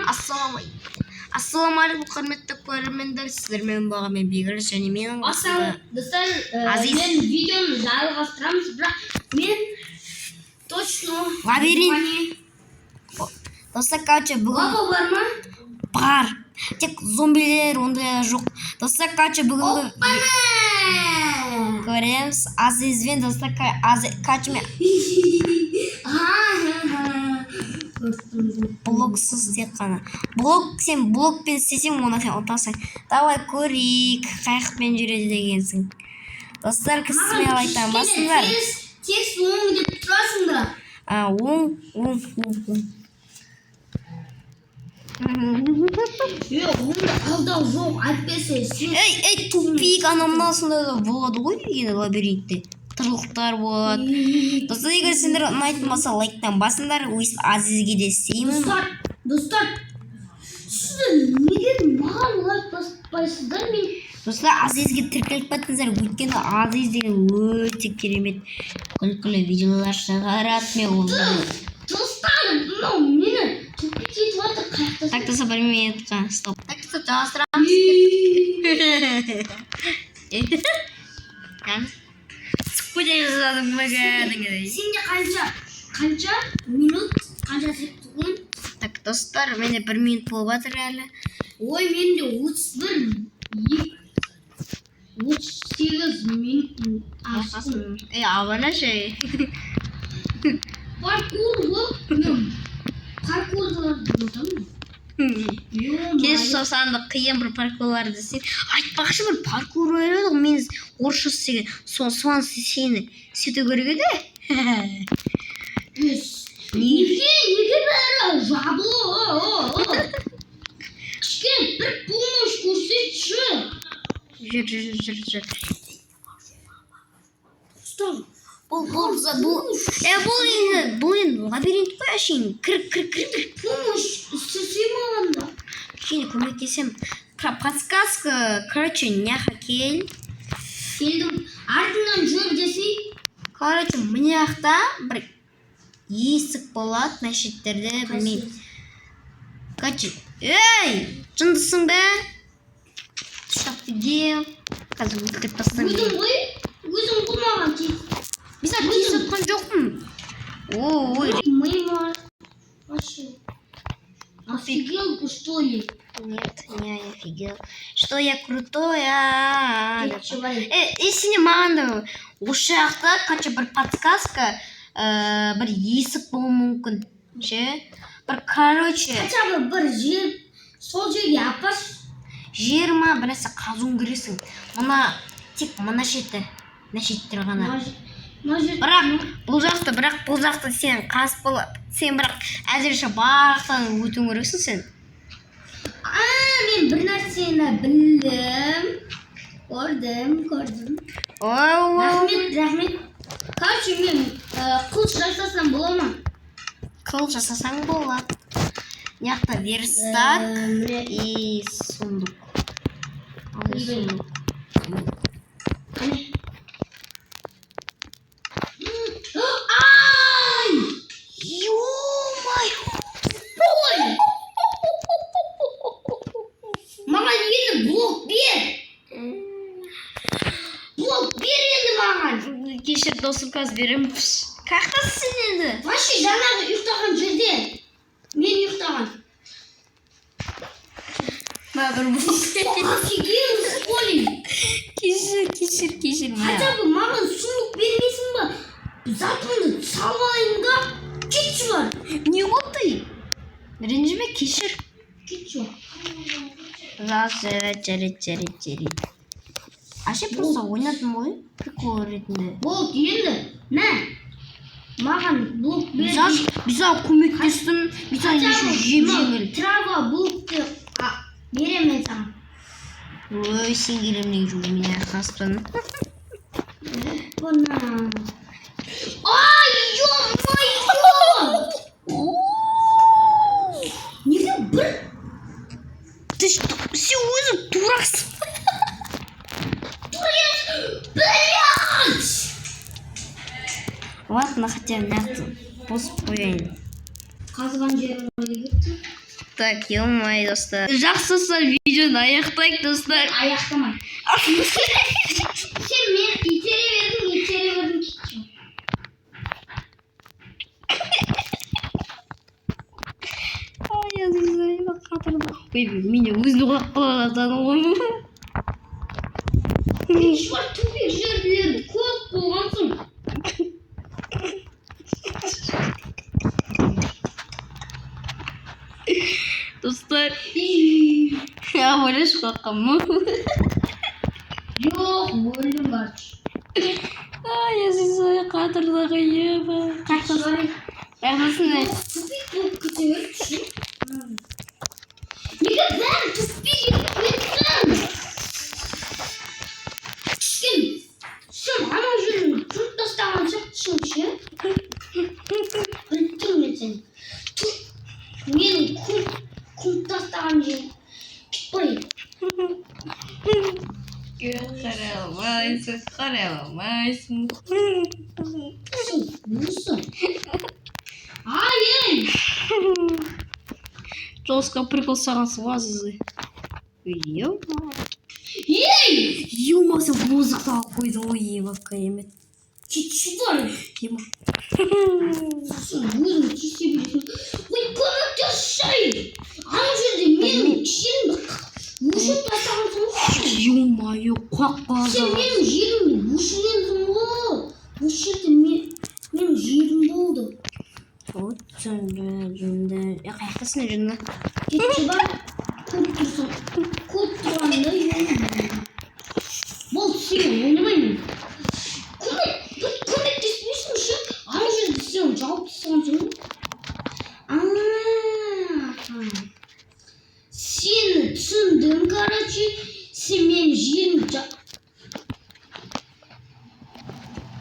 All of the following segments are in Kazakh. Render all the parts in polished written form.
Ассалаумағалейкум, құрметті көрермендер! Сіздермен болған мен, Бегіріс, және менің қасымда Достар, Азиз. Мен видеоны жалғастырамыз, бірақ мен точно Лабиринт. Достар, короче, бүгін Лава бар ма? Бар, тек зомбилер ондайлар жоқ. Достар, короче, бүгінгі Оппана! көреміз Азизбен. Достар, короче, мен блоксыз, тек қана блок. Сен блокпен істесең, оны сен ұтасың. Давай көрейік, қаяқпен жүреді дегенсің. Достар, кісіме лайктан басыңдар. Текст оң деп тұрасың да. А, оң, оң, оң, оң. Е, онда алдау жоқ, әйтпесе сен Ей, ей, тупик, анау мынау сондайлар болады ғой енді. Лабиринтте тірліктер болады. Достар, егер сендер ұнайтын болса, лайктан басыңдар. Өйстіп Азизге де істеймін. Достар, достар, сіздер неге маған лайк баспайсыздар? Мен Достар, Азизге тіркеліп кетіңіздер, өйткені Азиз деген өте керемет күлкілі видеолар шығарады. Мен оны Достар, мынау мені тупик етіп жатыр, қаяқта? Так, достар, бір минутқа стоп. Так, достар, жалғастырамыз. Түсіп кете жаздадым ба кәдімгідей. Сенде қанша минут, қанша секунд? Так, достар, менде бір минут болып жатыр әлі. Ой, менде 31, 38 минут, а, секунд. Ей, абанашы. Паркур ғой, мен паркурды ұнатамын. Кеш сосанды қиын бір паркурларды істеймін. Айтпақшы, бір паркур бар еді ғой, мен орысша істеген. Соны сені істету керек еді. Неге бәрі жабылып? Кішкене бір помощь көрсетші. Жүр, жүр, жүр, жүр. Стоп. Бұл енді лабиринт қой әшейін. Кір, кір, кір, кір. Помощь істесе маған да. Кішкене көмектесемін. Подсказка, короче, мына кел. Келдім, артынан жүр десей. Короче, мына жақта бір есік болады мына шеттерде, білмеймін. Короче, ей, жындысың ба? Офигел. Қазір өлтіріп тастаймын. Өзің ғой, өзің ғой маған тиіс. Мен саған тиісіп жатқан жоқпын. Ой. Мимо вообще. Офигел, что ли? Нет, не офигел. Что я крутой, а? Кетші. Е, сен маған да осы жақта, короче, бір подсказка, бір есік болуы мүмкін. Ше? Бір, короче, Хотя бы бір жер, сол жерге апаршы. Жер ма, бір нәрсе қазуың керексің. Мына тек мына шеті, мына шеттер ғана. Мына жер. Бірақ бұл жақта сен қазып бола, сен бірақ әзірше барлықтан өтуің керексің сен. А, мен бір нәрсені білдім. Көрдім, көрдім. Ой, Рахмет, рахмет. Короче, мен қылыш жасасам бола ма? Қыл жасасаң болады. Мына жақта верстак Міне. и сундук. Ал, сундук. Қане. Ай! Ё-моё! Ой! Маған енді блок бер. Блок бер енді маған. Кешір, досым, қазір беремін. Қаяқтасың сен енді? Вообще жаңағы ұйықтаған жерде. Мен ұйықтаған. Мә, бір блок. Офигел, что ли? Кешір, кешір, кешір. Мә. Хотя бы маған сундук бермейсің ба? Затымды салып алайын да. Кетші, бар. Не болды? Ренжіме, кешір. Кетші, бар. Рас, жарайды, жарайды, жарайды, жарайды. Аше, просто ойнадым ғой, прикол ретінде. Болды енді. Мә. Маған блок бер. Мен саған көмектестім, мен саған Хотя еще бы жеп мынау жеңіл. Трава блокты беремін мен саған. Ой, сен келемін деген жоқ, мен қаспын. Опана. Ай, ё-моё! Неге бір Ты что? Сен өзің дураксың. Блядь! Ладно, хотя мына жақты босып қояйын. Қазған жерім қайда кетті? Так, ё-моё, достар. Жақсы, достар, видеоны аяқтайық, достар. Аяқтамай. Сен мені итере бердің, итере бердің, кеттің. Ай, Азиза, қатырды. Ой, мен де өзімді құлап қалған ғой. Бар, тупик жерлер көп болғансың. Достар, я ойлашы, құлап. Жоқ, өлдім, короче. Ай, Азиза, қатырды ғой, еба. Қаяқтасың? Тупик болып кете берді. Неге бәрі тупик етіп кеттің? Түскен. Сен ана жерін түріп тастаған сияқтысың ше. Біліп тұрмын мен сені. Менің көміп тастаған жерім. Кетпей. Қарай алмайсың, қарай алмайсың. Сен осы. Ай, ей! Жолысқа прикол салғансың ғой, Азиза. Ё-моё. Ей! Ё-моё, сен воздухта алып қойдың ғой, еба, қиямет. Кетші бар. Ема. Сен өзің тиісе бересің. Ой, көмектесші! Ана жерде менің жерімді өшіріп тастағансың ғой. Ё-моё, құлап Сен қалды. менің жерімді өшіргенсің ғой. Осы жерде менің жерім болды. Вот, жынды, жынды. Е, қаяқтасың, жынды? Кетші бар. Көріп тұрсың. Көріп тұрғанда ё-моё. Болды, сен ойнамаймын. Көмек, бір көмектеспейсің ше. Ана жерде сен жауып тастағансың ғой. А, сені түсіндім, короче. Сен менің жерімді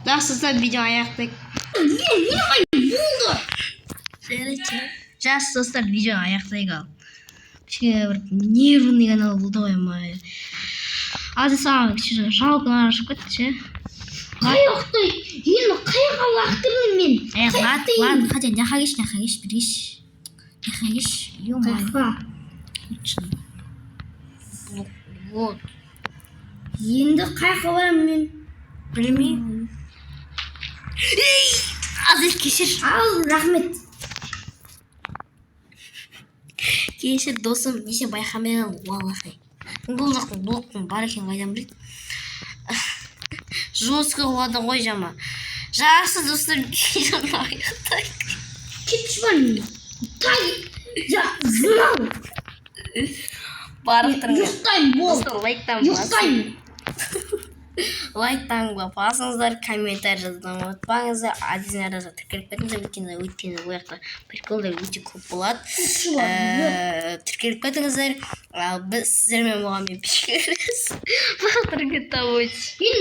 Жақсы, достар, видео аяқтайық. Ойнамай болды. Жақсы, достар, видео аяқтайық ал. Кішкене бір нервный канал болды ғой, ма. Азиз, саған кішкене жалко шығып кетті ше. Қаяқта енді, қаяққа лақтырдым мен? Аяқ, ладно, ладно, хотя мына келші, мына келші, бір келші. Мына келші, ё-моё. Қаяққа? Вот. Енді қаяққа барамын мен? Білмеймін. Ей, Азиз, кешір. Ал, рахмет. Кешір, досым, неше байқамай қалдым, уаллахи. Бұл жақтың блоктың бар екенін қайдан біледі? Жестко қуады ғой жама. Жақсы, достар, видеоны аяқтайық. Кетші бар. Тай, я знал. Барлықтарыңа. Ұйықтаймын, болды. Достар, лайктан басың. Ұйықтаймын. Лайктан басыңыздар, комментарий жазудан ұмытпаңыздар. Азиздің арасына тіркеліп кетіңіздер, өйткені ол жақта приколдар өте көп болады. Кетші бар. Тіркеліп кетіңіздер. Ал біз сіздермен болған мен Пешкеріс. Барлықтарыңа табыс. Енді